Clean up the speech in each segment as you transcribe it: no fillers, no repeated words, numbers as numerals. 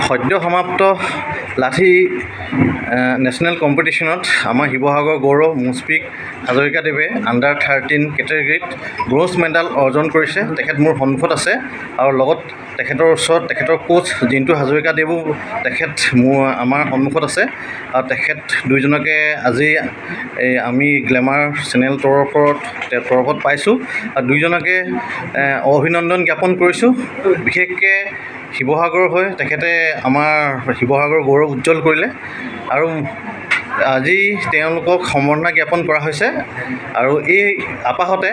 সদ্য সমাপ্ত লাঠি নেশ্যনেল কম্পিটিশ্যনত আমাৰ শিৱসাগৰ গৌৰৱ মুছফিক হাজৰিকাদেৱে আণ্ডাৰ 13 কেটেগৰীত ব্ৰঞ্জ মেডেল অৰ্জন কৰিছে। তেখেত মোৰ সন্মুখত আছে আৰু লগত তেখেতৰ ওচৰত তেখেতৰ কোচ জিন্তু হাজৰিকাদেৱো তেখেত মোৰ আমাৰ সন্মুখত আছে। আৰু তেখেত দুইজনকে আজি এই আমি গ্লেমাৰ চেনেল তৰফত পাইছোঁ আৰু দুইজনকে অভিনন্দন জ্ঞাপন কৰিছোঁ। বিশেষকৈ শিৱসাগৰ হৈ তেখেতে আমাৰ শিৱসাগৰ গৌৰৱ উজ্জ্বল কৰিলে আৰু আজি তেওঁলোকক সম্বৰ্ধনা জ্ঞাপন কৰা হৈছে। আৰু এই আপাহতে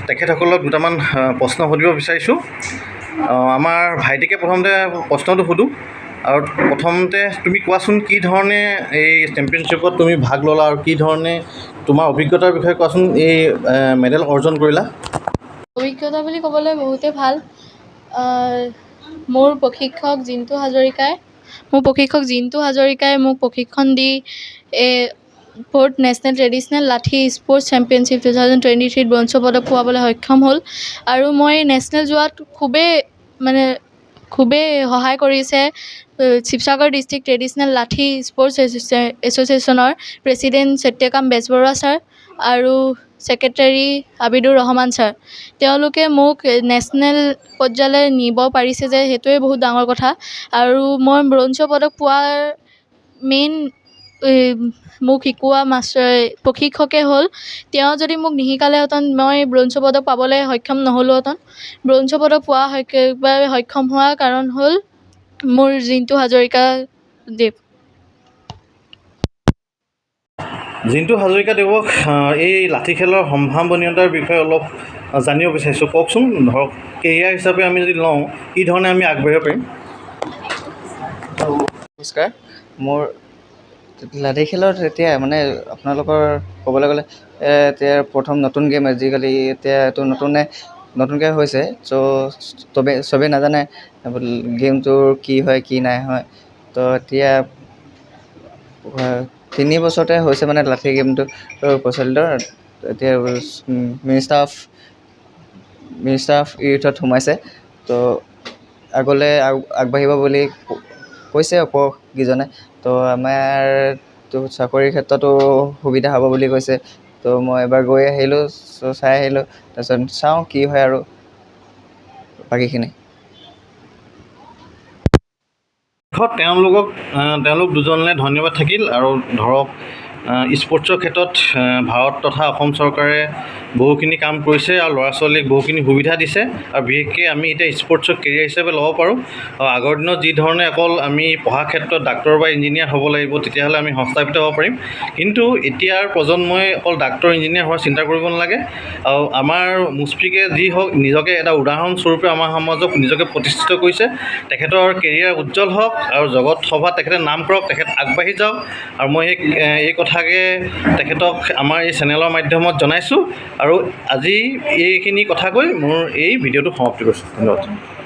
তেখেতসকলক দুটামান প্ৰশ্ন সুধিব বিচাৰিছোঁ। আমাৰ ভাইটিকে প্ৰথমতে প্ৰশ্নটো সোধোঁ। আৰু প্ৰথমতে তুমি কোৱাচোন, কি ধৰণে এই চেম্পিয়নশ্বিপত তুমি ভাগ ল'লা আৰু কি ধৰণে তোমাৰ অভিজ্ঞতাৰ বিষয়ে কোৱাচোন, এই মেডেল অৰ্জন কৰিলা? অভিজ্ঞতা বুলি ক'বলৈ বহুতেই ভাল। মোৰ প্ৰশিক্ষক জিন্তু হাজৰিকাই মোক প্ৰশিক্ষণ দি এই fourth national traditional lathi sports championship 2023ত ব্ৰঞ্জৰ পদক পোৱাবলৈ সক্ষম হ'ল। আৰু মই নেশ্যনেল যোৱাত খুবেই সহায় কৰিছে Sivasagar district traditional lathi sports এছ'চিয়েশ্যনৰ প্ৰেচিডেণ্ট সত্যকাম বেজবৰুৱা ছাৰ আৰু ছেক্ৰেটেৰী আবিদুৰ ৰহমান ছাৰ। তেওঁলোকে মোক নেশ্যনেল পৰ্যায়লৈ নিব পাৰিছে যে সেইটোৱে বহুত ডাঙৰ কথা। আৰু মই ব্ৰঞ্জৰ পদক পোৱাৰ মেইন মোক শিকোৱা মাষ্টৰ প্ৰশিক্ষকে হ'ল। তেওঁ যদি মোক নিশিকালেহেঁতেন, মই ব্ৰঞ্জৰ পদক পাবলৈ সক্ষম নহ'লোহেঁতেন। ব্ৰঞ্জৰ পদক পোৱা সক্ষম হোৱাৰ কাৰণ হ'ল মোৰ জিন্তু হাজৰিকাদেৱ। জিন্তু হাজৰিকাদেৱক এই লাঠি খেলৰ সম্ভাৱনীয়তাৰ বিষয়ে অলপ জানিব বিচাৰিছোঁ। কওকচোন, ধৰক কেৰিয়াৰ হিচাপে আমি যদি লওঁ, কি ধৰণে আমি আগবাঢ়িব পাৰিম? নমস্কাৰ। মোৰ লাঠি খেলত এতিয়া মানে আপোনালোকৰ ক'বলৈ গ'লে এতিয়া প্ৰথম নতুন গেম, আজিকালি এতিয়া এইটো নতুনকৈ হৈছে। চ' চবেই নাজানে গেমটোৰ কি হয় কি নাই হয়। তো এতিয়া 3 বছৰতে হৈছে মানে লাঠি গেমটো প্ৰচলিত। এতিয়া মিনিষ্টাৰ অফ ইউথত সোমাইছে। তো আগলৈ আগবাঢ়িব বুলি কৈছে ওপৰকেইজনে। তো আমাৰ তো চাকৰিৰ ক্ষেত্ৰতো সুবিধা হ'ব বুলি কৈছে। তো মই এবাৰ গৈ আহিলোঁ, চাই আহিলোঁ, তাৰপিছত চাওঁ কি হয় আৰু বাকীখিনি। তেওঁলোক দুজনলৈ ধন্যবাদ থাকিল। আৰু ধৰক স্পৰ্টছৰ ক্ষেত্ৰত ভাৰত তথা অসম চৰকাৰে বহুখিনি কাম কৰিছে আৰু ল'ৰা ছোৱালীক বহুখিনি সুবিধা দিছে। আৰু বিশেষকৈ আমি এতিয়া স্পৰ্টছক কেৰিয়াৰ হিচাপে ল'ব পাৰোঁ। আৰু আগৰ দিনত যি ধৰণে অকল আমি পঢ়াৰ ক্ষেত্ৰত ডাক্তৰ বা ইঞ্জিনিয়াৰ হ'ব লাগিব, তেতিয়াহ'লে আমি সংস্থাপিত হ'ব পাৰিম। কিন্তু এতিয়াৰ প্ৰজন্মই অকল ডাক্তৰ ইঞ্জিনিয়াৰ হোৱাৰ চিন্তা কৰিব নালাগে। আৰু আমাৰ মুছফিকে যি হওক নিজকে এটা উদাহৰণস্বৰূপে আমাৰ সমাজক নিজকে প্ৰতিষ্ঠিত কৰিছে। তেখেতৰ কেৰিয়াৰ উজ্জ্বল হওক আৰু জগত সভাত তেখেতে নাম কৰক, তেখেত আগবাঢ়ি যাওক। আৰু মই এই কথাকে তেখেতক আমাৰ এই চেনেলৰ মাধ্যমত জনাইছোঁ। আৰু আজি এইখিনি কথা কৈ মোৰ এই ভিডিঅ'টো সমাপ্তি কৰিছোঁ। ধন্যবাদ।